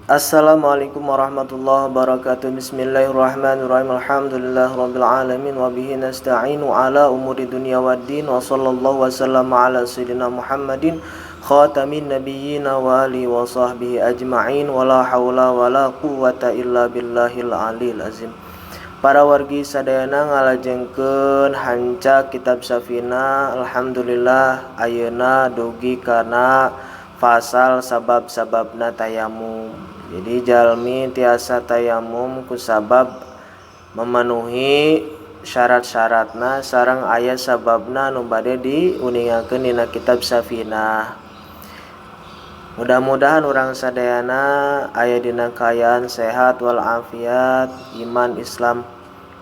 Assalamualaikum warahmatullahi wabarakatuh. Bismillahirrahmanirrahim. Alhamdulillahirabbil alamin wa bihi nasta'inu ala umuri dunya waddin wa sallallahu wa sallama ala sayyidina Muhammadin khatamin nabiyyin wa alihi wa sahbihi ajma'in wa la haula wa la quwwata illa billahil aliyil azim. Para wargi sadayana, ngalajengkeun hanca kitab Safina. Alhamdulillah, ayeuna dugi kana fasal sabab-sababna tayamum. Jadi jalmi tiasa tayamum ku sabab memenuhi syarat-syaratna sareng aya sababna nu bade diuningakeun dina kitab Safinah. Mudah-mudahan urang sadayana aya dina kaayaan sehat walafiat, iman, Islam,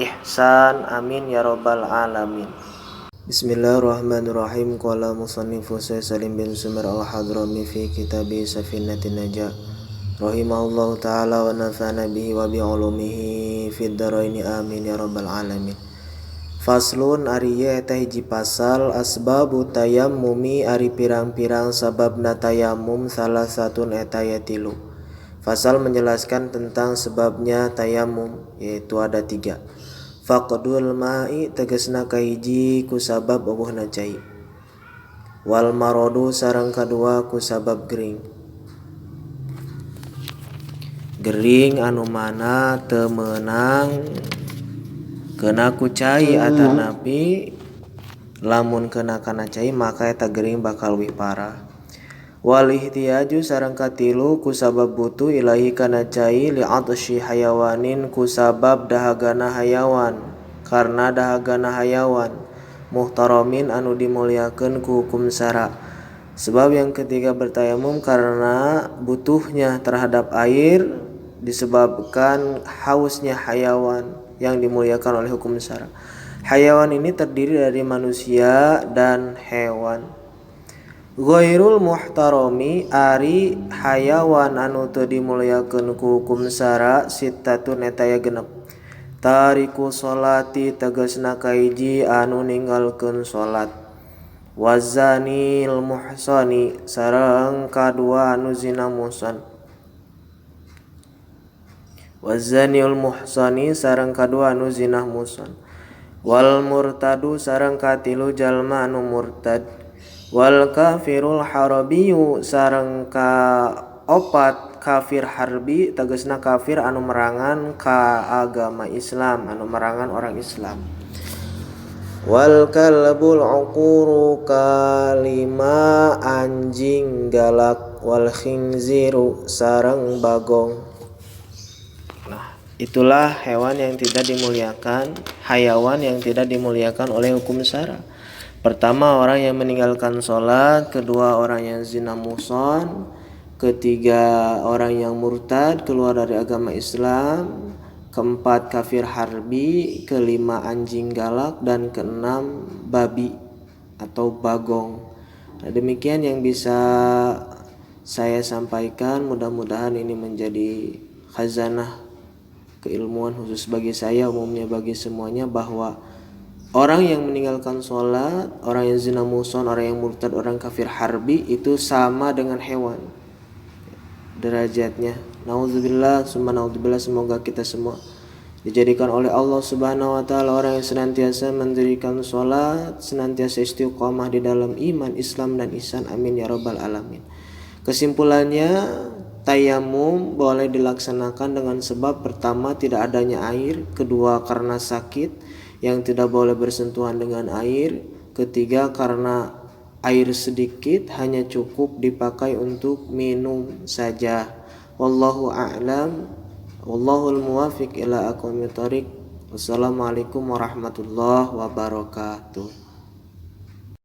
ihsan. Amin ya robbal alamin. Bismillahirrahmanirrahim. Qala musannifu Salim bin Sumar al-Hadrami fi kitabi Safinatin Najah rahimahullahu taala wa nafa'ana bihi wa bi ulumihi fid dharaini, amin ya rabbal alamin. Faslun, ari ieu eta hiji pasal. Asbabu tayammumi, ari pirang-pirang sababna tayamum, salasatun eta aya tilu. Fasal menjelaskan tentang sebabnya tayamum, yaitu ada tiga. Faqdul ma'i, tegesna kahiji ku sabab euweuhna cai. Wal maradu, sareng kadua ku sabab gering. Gering anu mana teu meunang kena ku cai, atanapi lamun kena kana cai maka eta gering bakal leuwih parah. Wal ihtiyaju, sareng katilu ku sabab butuh, ilaihi kana cai, li atsyi hayawanin, ku sabab dahagana hayawan, karena dahagana hayawan muhtaramin anu dimuliakeun ku hukum syara. Sebab yang ketiga bertayamum karena butuhnya terhadap air disebabkan hausnya hayawan yang dimuliakan oleh hukum syara. Hayawan ini terdiri dari manusia dan hewan. Ghairul muhtarami, ari hayawan anu teu dimuliakeun ku hukum syara, sittatun eta aya 6. Tariku sholati, tegasna kahiji anu ninggalkeun salat. Wazanil muhsani, sareng kadua anu zina muhsan. Wazanil muhsani, sareng kadua anu zina muhsan. Wal murtadu, sareng katilu jalma anu murtad. Wal kafirul harabiyu, sareng ka opat kafir harbi, tegasna kafir anu merangan ka agama Islam, anu merangan orang Islam. Wal kalbul uquru, kalima anjing galak. Wal khinziru, sareng bagong. Nah, itulah hewan yang tidak dimuliakan, hayawan yang tidak dimuliakan oleh hukum syara. Pertama, orang yang meninggalkan sholat. Kedua, orang yang zina muhson. Ketiga, orang yang murtad keluar dari agama Islam. Keempat, kafir harbi. Kelima, anjing galak. Dan keenam, babi atau bagong. Nah, demikian yang bisa saya sampaikan. Mudah-mudahan ini menjadi khazanah keilmuan khusus bagi saya, umumnya bagi semuanya, bahwa orang yang meninggalkan sholat, orang yang zina muhson, orang yang murtad, orang kafir harbi itu sama dengan hewan derajatnya. Nauzubillah, summa naudzubillah. Semoga kita semua dijadikan oleh Allah Subhanahu wa taala orang yang senantiasa mendirikan sholat, senantiasa istiqomah di dalam iman, Islam, dan ihsan. Amin ya rabbal alamin. Kesimpulannya, tayamum boleh dilaksanakan dengan sebab pertama tidak adanya air, kedua karena sakit yang tidak boleh bersentuhan dengan air, ketiga karena air sedikit hanya cukup dipakai untuk minum saja. Wallahu a'lam. Wallahul muwafiq ila aqwamit thoriq. Wassalamualaikum warahmatullahi wabarakatuh.